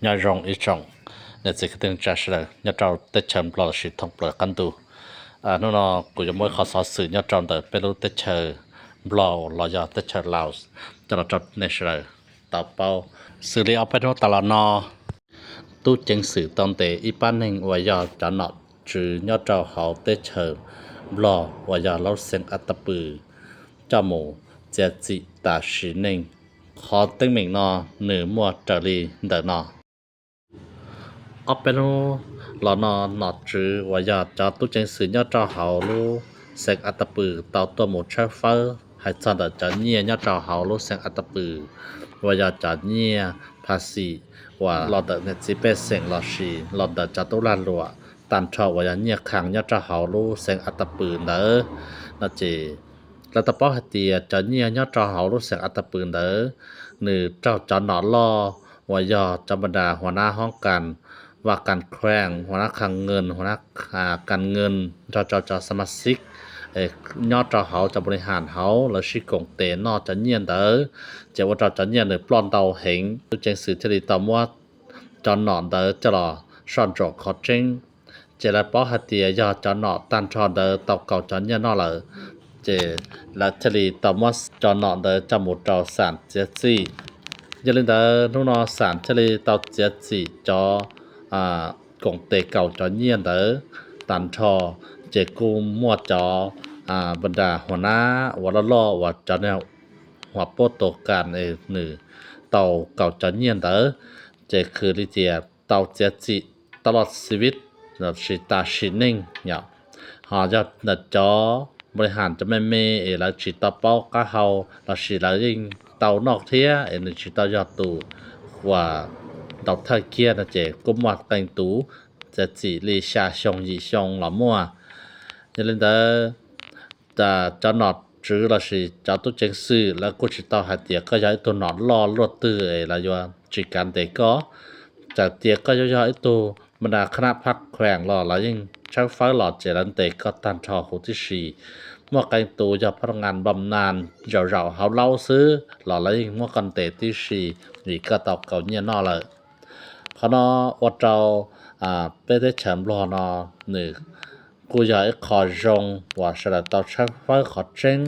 Nyob zoo ib tsoom niam txiv kwv tij neej tsa sawv daws nyob rau teb chaws Nplog lossis thoob plaws qab ntuj. Hnub no kuv yuav muaj ib qho xov xwm nyob rau ntawm peb lub teb chaws Nplog los yog teb chaws Laos coj los rau nej sawv daws tau paub. Xws li ob peb hnub tas los no, tub ceev xwm tau ntes ib pab neeg uas yog cov nom tswv nyob rau hauv teb chaws Nplog uas yog lub xeev Atajpw coj mus txiav txim tam sim neej. Qhov teeb meem no nws muaj raws li ntawm no. Ob peb hnub los no nom tswv uas yog cov tub ceev xwm nyob rau hauv lub xeev Atajpw tau tuaj mus tshawb fawb hais txog ntawm cov nyiaj nyob rau hauv lub xeev Atajpw uas yog cov nyiaj phas xim uas los ntawm niam txiv pej xeem lossis los ntawm cov tub lag luam tag nrho uas yog nyiaj khaj nyob rau hauv lub xeev Atajpw ntawd no ces lawv tau paub hais tias cov nyiaj nyob rau hauv lub xeev Atajpw ntawd nws raug cov nom loj uas yog cov npaj nra hua nab hoob kas, vaj kas khuees, hua nab khaj nkees, hua nab kas nkees nrog rau cov xa ma xib nyob rau hauv cov npau li has hauv lawv sib koom tes noj cov nyiaj ntawd, ces ua rau cov nyiaj nws ploj ntau heev. Tub ceev xwm thiaj li tau muab cov nom ntawd coj los soj ntsuam qhov tseeb. Ces lawv paub hais tias yog cov nom tag nrho ntawd tau kaus cov nyiaj noj lawm, ces lawv thiaj li tau muab cov nom ntawd coj mus rau xam txiav txim. Yog li ntawd hnub no xam thiaj li tau txiav txim cov koom tes kaus cov nyiaj ntawd tag nrho, ces kuj muaj cov npaj nra hua nab uas loj loj uas cov niag hua pab tus kas es nws tau kaus cov nyiaj ntawd, ces khwv li tias tau txiav txim tau los xi vib lossis tam sim neej yom. Ho yog ntawm cov npau li has cov me me es lawv tsis tau paub qab hau lossis lawv yeej tau noj thiab es nws tsis tau yog tus uas ntaus thawj kiag no ces kuj muaj qee tus txiav txim li xya xyoo yim xyoo los muaj. Yog li ntawd cov nom tswv lossis cov tub ceev xwm lawv kuj tsis tau hais tias koj yog ib tug nom loj luaj twg es lawv yuav tsis kav ntes koj. Txawm tias koj yuav yog ib tug npaj nra khab nab phab khuees los lawv yeej tshawb fawb los ces lawv ntes koj tag nrho huv tib si. Muaj qee tus yog phab ngas npam nas zaum zaum hauv laub xwb los lawv yeej muab koj ntes tib si vim koj tau kaus nyiaj noj lawm. Qhov no ua rau peb teb chaws Nplog no nws kuj yog ib qho zoo uas sawv daws tau tshawb fawb qhov tseeb,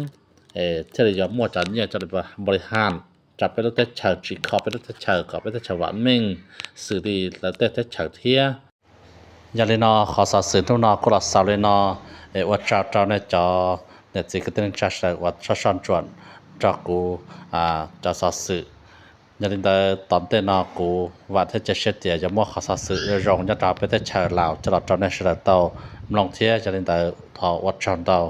thiaj li yuav muaj cov nyiaj coj li npau li has rau peb lub teb chaws tsis kho peb lub teb chaws kom peb teb chaws vam meej xws li lawv tej teb chaws thiab. Yog li no qhov xov xwm hnub no kuj los xaus li no, es ua tsaug rau nej cov niam txiv kwv tij neej tsa sawv daws uas soj soj ntsuam rau kuv cov xov xwm. Yog li ntawd tom ntej no kuv vam thiab cia siab tias yuav muaj qhov xov xwm zoo zoo nyob rau peb teb chaws Laos coj los rau nej sawv daws tau mloog thiab. Yog li ntawd thov ua tsaug ntau.